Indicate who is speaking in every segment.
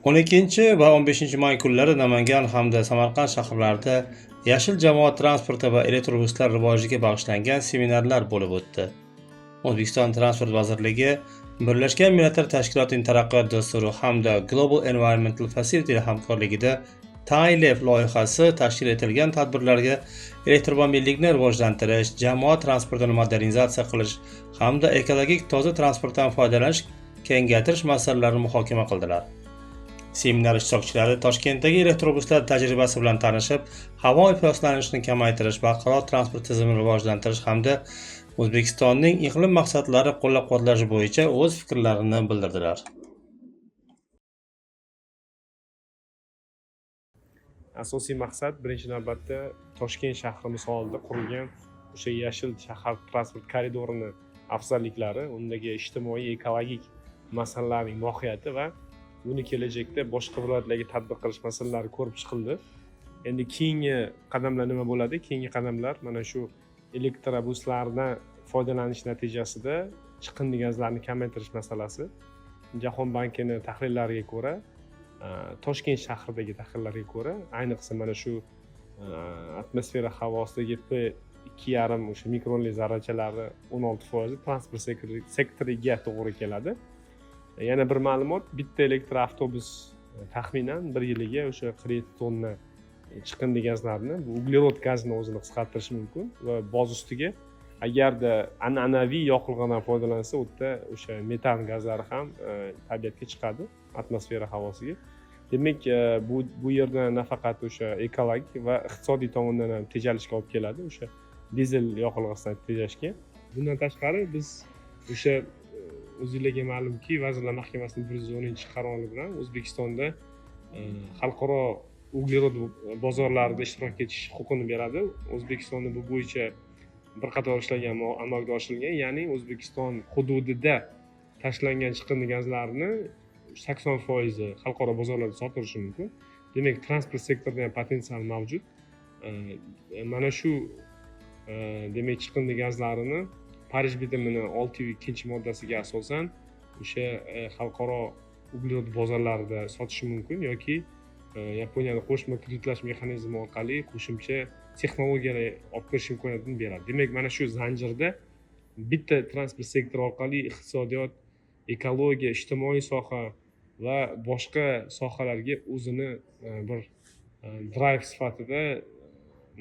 Speaker 1: 12 va 15 may kunlari Namangan hamda Samarqand shaharlarida yashil jamoat transporti va elektrobuslar rivojiga bag'ishlangan seminarlar bo'lib o'tdi. O'zbekiston Transport vazirligi Birlashgan Millatlar Tashkilotining taraqqiyot dasturi hamda Global Environmental Facility hamkorligida TAILEF loyihasi tashkil etilgan tadbirlarga elektromobillikni rivojlantirish, jamoat transportini modernizatsiya qilish hamda ekologik toza transportdan foydalanish kengaytirish masalalarini muhokama qildilar. Seminar ishtirokchilari Toshkentdagi elektrobuslar tajribasi bilan tanishib, havo ifloslanishini kamaytirish, barqaror transport tizimini rivojlantirish hamda O'zbekistonning iqlim maqsadlari qo'llab-quvvatlash bo'yicha o'z fikrlarini bildirdilar.
Speaker 2: Asosiy maqsad birinchi navbatda Toshkent shahri misolida qurilgan o'sha yashil shahar transport koridorini afzalliklari, undagi ijtimoiy, ekologik masalalarning mohiyati va buni kelajakda boshqa viloyatlarga tatbiq qilish masalalari ko'rib chiqildi. Endi keyingi qadamlar nima bo'ladi? Keyingi qadamlar mana shu elektrobuslardan foydalanish natijasida chiqindi gazlarni kamaytirish masalasi. Jahon bankini tahlillariga ko'ra, Toshkent shahridagi tahlillarga ko'ra, ayniqsa mana shu atmosfera havosidagi P2,5 o'sha mikronli zarrachalari 16% transport sektoriga to'g'ri keladi. Yana bir ma'lumot, bitta elektroavtobus taxminan bir yiliga o'sha 47 tonna chiqindi gazlarni, bu uglerod gazini o'zini qisqartirishi mumkin va boz ustiga agarda an'anaviy yoqilg'idan foydalansa, u yerda o'sha metan gazlari ham tabiatga chiqadi, atmosfera havosiga. Demak, bu yerda nafaqat o'sha ekologik va iqtisodiy tomondan ham tejalishga olib keladi, o'sha dizel yoqilg'isidan tejashga. Bundan tashqari biz o'sha o'zinglarga ma'lumki, Vazirlar Mahkamasining 110-qarori bilan O'zbekistonda xalqaro uglerod bozorlarida ishtirok etish huquqini beradi. O'zbekistonda bu bo'yicha bir qator ishlar amalga oshirilgan, ya'ni O'zbekiston hududida tashlangan chiqindi gazlarni 80% xalqaro bozorlarda sotilishi mumkin. Demak, transport sektorida ham potensial mavjud. Mana shu demak chiqindi gazlarini Parij bitimini 6.2-moddasiga asosan o'sha xalqaro uglerod bozorlarida sotish mumkin yoki Yaponiyani qo'shma kreditlash mexanizmi orqali qo'shimcha texnologiyalar olib kirish imkoniyatini beradi. Demak, mana shu zanjirda bitta transport sektori orqali iqtisodiyot, ekologiya, ijtimoiy soha va boshqa sohalarga o'zini bir drive sifatida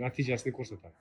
Speaker 2: natijasini ko'rsatadi.